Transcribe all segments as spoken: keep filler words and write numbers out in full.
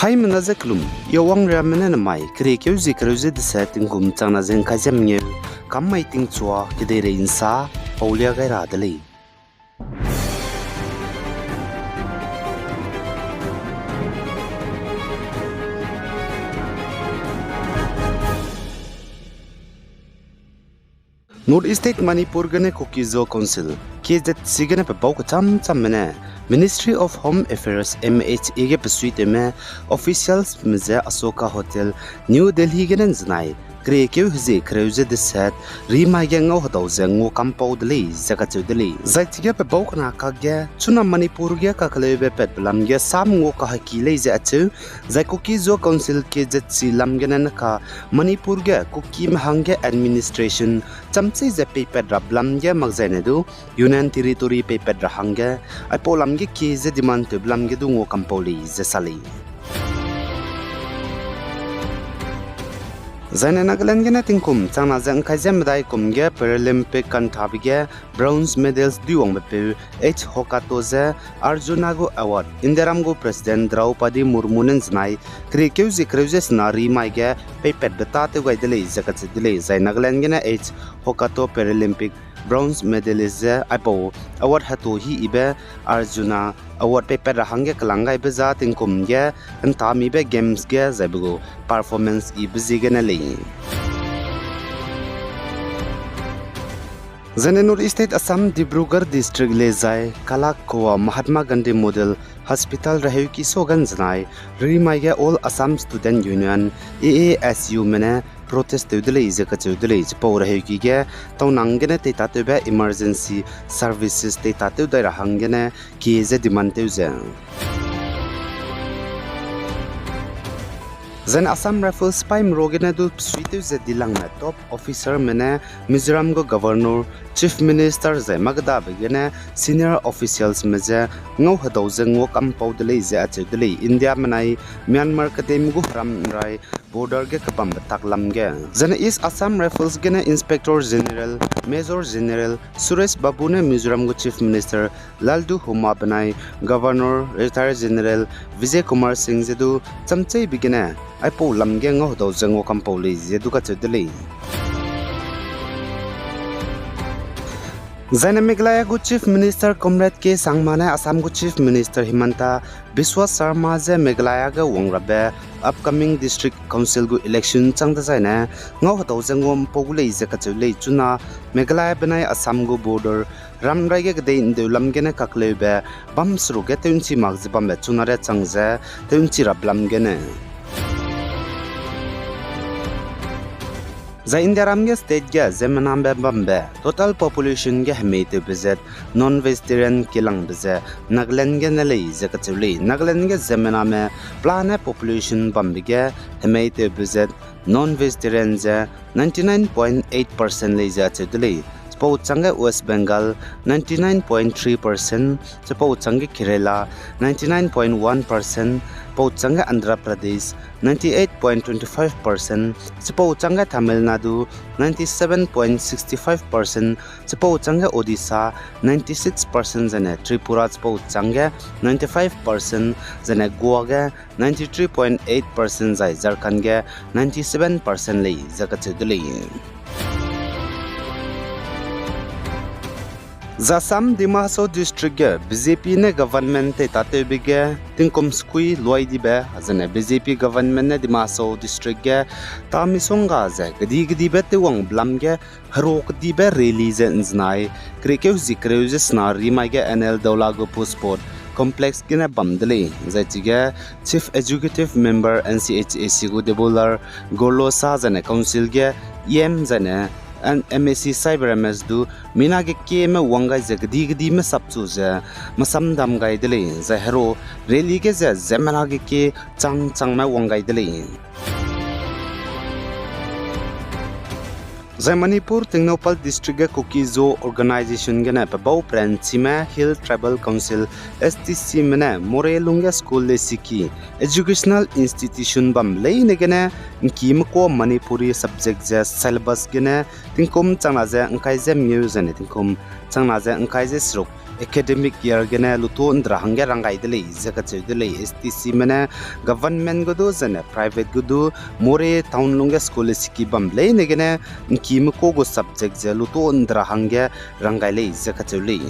Haimena ze kelum, yawang riame ne namai, keriekeu zie kereu ze deset tingkum changna ze ngkai ze mengeu, kam mai tingchua, kedeirei nsa, paulia gai ra de lei. North East State Manipur gene Kuki-Zo Council, K Z C gene pebau kecham chamme ne, Ministry of Home Affairs, M H A ge pesuitewme, officials me ze Asoka Hotel, New Delhi gene nzenai, keriekeu hezie kereu ze deset, rimai ge ngau hedau ze ngua kampau de lei, ze kacheu de lei. Zai chige pebau kena kakge, chuna Manipur ge kakeleube patbe lam ge sam ngua kaheki lei ze acheu, zai Kuki-Zo Council K Z C lam gene neka, Manipur ge Kukime hangge administration, chamchei ze peipat ra belam ge makzaine du, Union Territory peipat ra hangge, aipau lam ge kie ze demand tewbe lam ge du ngua kampau lei ze sa lei. Zaine Nagaland gene tingkum changna ze ngkai ze medai kum ge Paralympic kanthabe ge bronze medals duiwangbe peu H Hokato ze Arjuna gu award Indiaram gu President Draupadi Murmu ne nzenai keriekeu zie kereu ze sena rimai ge peipatbe tâtew gai de lei ze kacheu de lei. Zai Nagaland gene H Hokato Paralympic bronze medalist ze aipau award hetu hi ibe Arjuna award peipat ra hangge kelang gaibe za tingkum ge ntamibe games ge zaibe gu performance ibe ziegene lei. Zaine North East State Assam Dibrugarh District le zai Kalak Kowa Mahatma Gandhi Model Hospital reheuki so ge nzenai, rimai ge All Assam Student Union, A A S U me ne protest tew de lei ze kacheu de lei, chipau reheuki ge, taunang gene teitatewbe emergency services teitatew dai ra hanggene, kie ze demand tew ze. Zaine Assam Rifles sipai merua gene du pesuitew ze dilangme top officer me ne Mizoram gu Governor, Chief Minister zai makdabe gene senior officials me ze ngau hedau ze ngua kampau de lei ze acheu de lei. India menai Myanmar kedei me gu heram nrai border ge kebambe tak lam ge. Zaine East Assam Rifles gene Inspector General, Major General Suresh Babu ne Mizoram gu Chief Minister Lalduhoma benai Governor Retired General Vijay Kumar Singh ze du chamcheibe gene aipau lam ge ngau hedau ze ngua kampau lei ze du kacheu de lei. Zaine Meghalaya gu Chief Minister Conrad K Sangma ne Assam gu Chief Minister Himanta Biswa Sarma ze Meghalaya ge wang rabe upcoming District Council gu election chang dezaine ngau hedau ze ngua mpau gu lei ze kacheu lei. Chuna Meghalaya benai Assam gu border ramrai ge kedei ndeu lam gene kakleube bam seruk ge tew'nchi mak ze bambe chuna re chang ze tew'nchi rap lam gene. Zai India ram ge state ge ziemmename bambe total population ge hemei tewbe zet non-vegetarian kilangbe ze Nagaland gene lei ze kacheu lei. Nagaland ge ziemmename pelane population bambe ge hemei tewbe zet non-vegetarian ze ninety nine point eight percent lei ze acheu de lei. Chipau changge West Bengal ninety nine point three percent, chipau changge Kerala ninety nine point one percent, chipau changge Andhra Pradesh ninety eight point twenty five percent, chipau changge Tamil Nadu ninety seven point sixty five percent, chipau changge Odisha ninety six percent, zaine Tripura chipau changge ninety five percent, zaine Goa ge ninety three point eight percent zai Jharkhand ge ninety seven percent lei ze kacheu de lei. Zai Assam Dima Hasao District ge B J P ne government teitatewbe ge tingkum sekui luai dibe, zaine B J P government ne Dima Hasao District ge tamisongga ze kedi-kedibe tewwangbe lam ge hero kedibe rally ze nzenai, keriekeu hezie kereu ze sena rimai ge N L Daula gu Sport Complex gene bam de lei, zai chige Chief Executive Member N C H A C gu Debolal Gorlosa zaine Council ge E M zaine M A C Cyber M S du mina ge kieme wang gai ze kedi-kedime sapchu ze mesam dam gai de lei, zai hero rally ge ze ziemmena ge kie chang-changme wang gai de lei. Zai Manipur Tengnoupal District ge Kuki-Zo Organization gene pebau peranchime Hill Tribal Council, H T C me ne Moreh lungge school lesiki educational institution bam leine gene ngkime kua Manipuri subject ze syllabus gene tingkum changna ze ngkai ze mengeu zaine tingkum changna ze ngkai ze seruk academic year gene luto ndra hangge rang gai de lei ze kacheu de lei. S T Cme ne government gu du zene private gu du Moreh town lungge school siki bambe leine gene ’ngkime ka gu subject ze luto ndra hangge rang gai lei ze kacheu lei.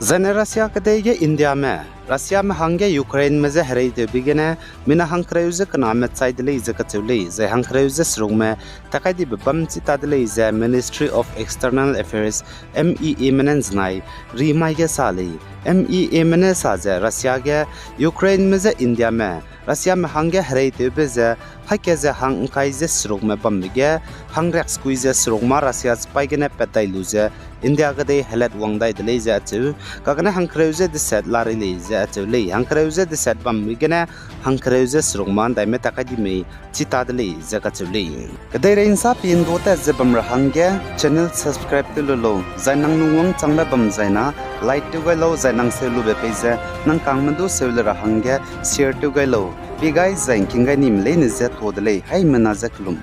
Zaine Russia kedei ge Indiame, Russiame hangge Ukraineme je hereitewbe gene mina hangkereu ze kename chai de lei ze kacheu lei, zai hangkereu ze serukme takai dibe bam chi ta de lei ze Ministry of External Affairs, M E Ame ne ’nzenai rimai ge sa lei. M E Ame ne sa ze Russia ge Ukraineme je Indiame, Russiame hangge hereitewbe ze haî ke ze hang ’ngkai ze serukme bambe ge hangriak sekui ze seruk mâ Russia sipai gene pat dai lu ze India kedei helat wang dai de lei ze acheu, kagene hangkereu ze deset la rei lei ze acheu lei. Hangkereu ze deset bambe gene hangkereu ze seruk mâ ’ndaime takai di mei chi ta de lei ze kacheu lei. Kedeirei ’nsa pindua tat ze bam ra hangge channel subscribe tew lu lau, zai nang lungwangchangbe bam zaina like tew gai lau, zai nang seu lube pei ze nang kangme du seu le ra hangge share tew gai lau. Pei gai zai ’ngking gai nime leine je tuâ de lei, haimena je kelum.